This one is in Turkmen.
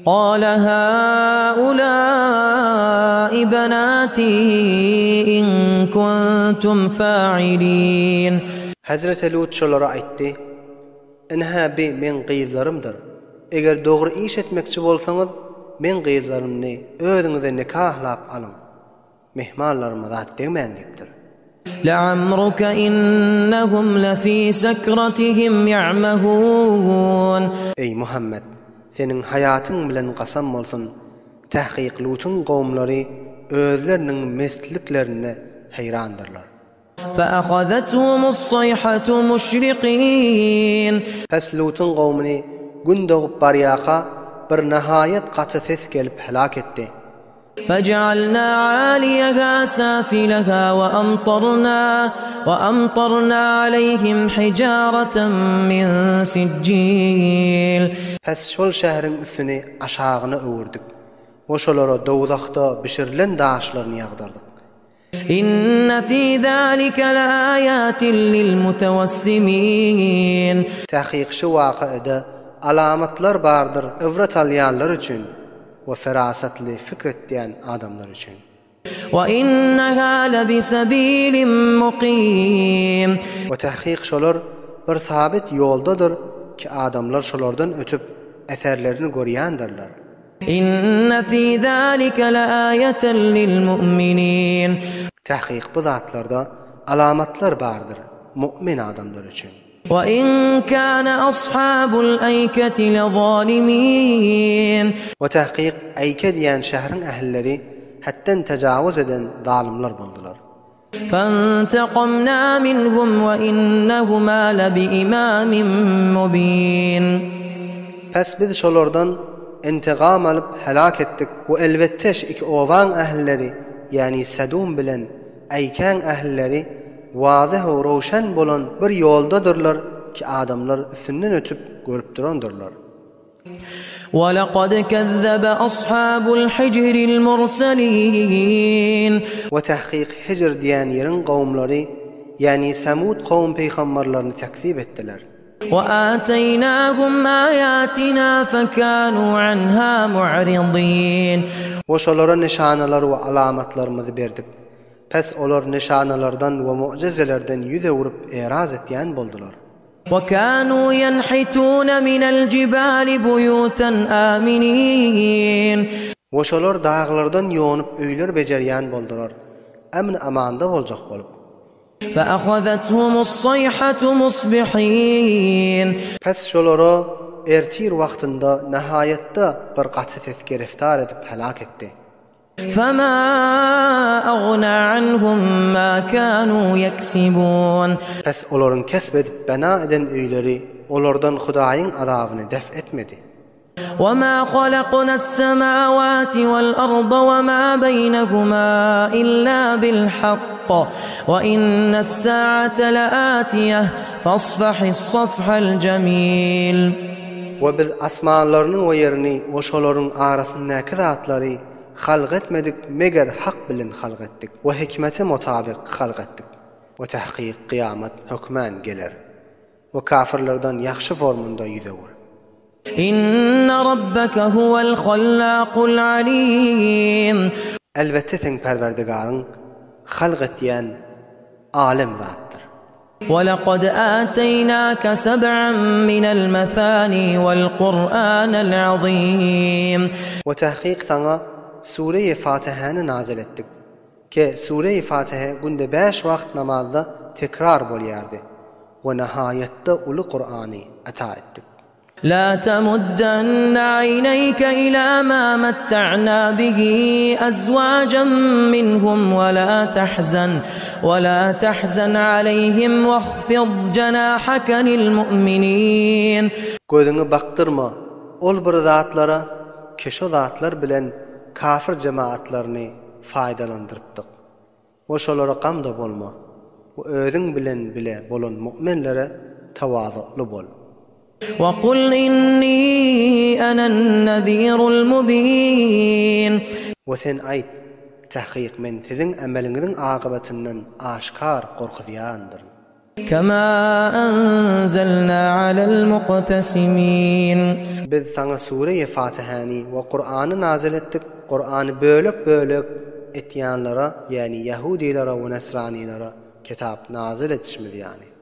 Gala haulai benati in kuntum fa'ilin. Hezreti Lut şolara aýtdy, Ynha bi meň gyzlarymdyr. Eger dogry iş etmekçi bolsaňyz, meň gyzlarymny özüňize nikahlap alyň. Myhmanlaryma zat degmän diýipdir. Leamruka innehum lefi sekretihim ýa'mehun. Eý, Muhammet! Seniň haýatyň bilen kasam bolsun, tahkyk Lutuň kowumlary özleriniň mestliklerinde haýrandyrlar. Feahazethumus-saýhatu muşrikin. Pes Lutuň kowumyny Gün dogup barýarka bir nahaýat gaty ses gelip helak etdi. Fejealna aliýeha safileha we amtarna we amtarna aleýhim hijareten min sijjil. Pes şol şäheriň üstüni aşagyna öwürdik we şolara dowzahda bişirilen daşlaryny ýagdyrdyk. Inne fî zâlike leâyâtin lilmutewessimîn. Takyk şu wakaada alamatlar bardyr ybrat alýanlar üçin we ferasatly fikr etýän adamlar üçin. We inneha lebisebîlin mukîm. We takyk şolar bir sabit ýoldadyr ki adamlar şolardan ötüp eserlerini görýändirler. Inne fî zâlike leâyeten lilmu'minîn. Takyk bu zatlarda alamatlar bardyr mu'min adamlar üçin. We in kâne ashabul eýketi lezâlimîn. We takyk Eýke diýen şäheriň ählileri hetden tejawuz eden zalymlar boldular. Fentaqamna minhum we innehuma lebiimamin mubin. Pes biz şolardan intigam alyp helak etdik we elbetde şu iki obaň ählileri, ýagny Sedum bilen Eýkäň ählileri wazyh we röwşen bolan bir ýoldadyrlar ki adamlar üstünden ötüp görüp durandyrlar. Walakad kezzebe ashabul hijril murselin. We tahkyk Hijr diýen ýeriň kowumlary, ýagny Semud kowum pygamberlerini tekzip etdiler. We ateýnahum aýatina fekanu anha mu'ridin. We şolara nyşanalar we alamatlarymyzy berdik. Pes olar nyşanalardan we mu'jizelerden ýüz öwrüp eraz etýän boldular. Wekanu ýenhitune minel jibali buýutan aminin. We şolar daglardan ýonup öýler bejerýän boldular, emn-amanda boljak bolup. Feahazethumus-saýhatu musbihin. Pes şolara ertir wagtynda nahaýatda bir gaty ses geriftar edip helak etdi. Fema agna anhum ma kanu yeksibun. Pes olaryň kesp edip bina eden öýleri olardan Hudaýyň azabyny def etmedi. Wema halaknas-semawati wal-arda wema beýnehuma illa bil-hakk we innes-saate leatiyeh fasfahis-safhal jemil. We biz asmanlaryny we ýerini we şolaryň arasyndaky zatlary halk etmedik meger hak bilen halk etdik we hikmete mutabyk halk etdik we tahkyk kyýamat hökmän geler we kafyrlardan ýagşy formunda ýüz öwür. Inne rabbeke huwel hallakul alim. Elbetde seň Perwerdigaryň halk etýän alem zatdyr. Welekad ateýnake seb'an minel mesani wel Kur'anel azim. We tahkyk saňa Sure-i Fatihäni nazyl etdik. Ke Sure-i Fatihe günde bäş wagt namazda tekrar bolýardy. We nahaýatda uly Kur'any ata etdik. La temuddanna aýneýke ila ma matta'na bihi azwajan minhum we la tahzan we la tahzan aleýhim wahfid jenahake lil mu'minin. Gözüňi bakdyrma ol bir zatlara ki şo zatlar bilen kafir jemaatlaryny faýdalandyrypdyk. We şolara gamda bolma we özüň bilen bile bolan mu'minlere tawazugly bol. We kul inni anen-nezirul mubin. We sen aýt, Takyk men siziň emeliňiziň akybatyndan aşkar gorkuzýandyryn. Kema enzelna alel muqtesimin. Biz saňa Sure-i Fatihäni we Kurany nazyl etdik, Kurany bölek-bölek etýänlere, ýagny ýahudylara we nesranylara kitap nazyl edişimiz ýaly.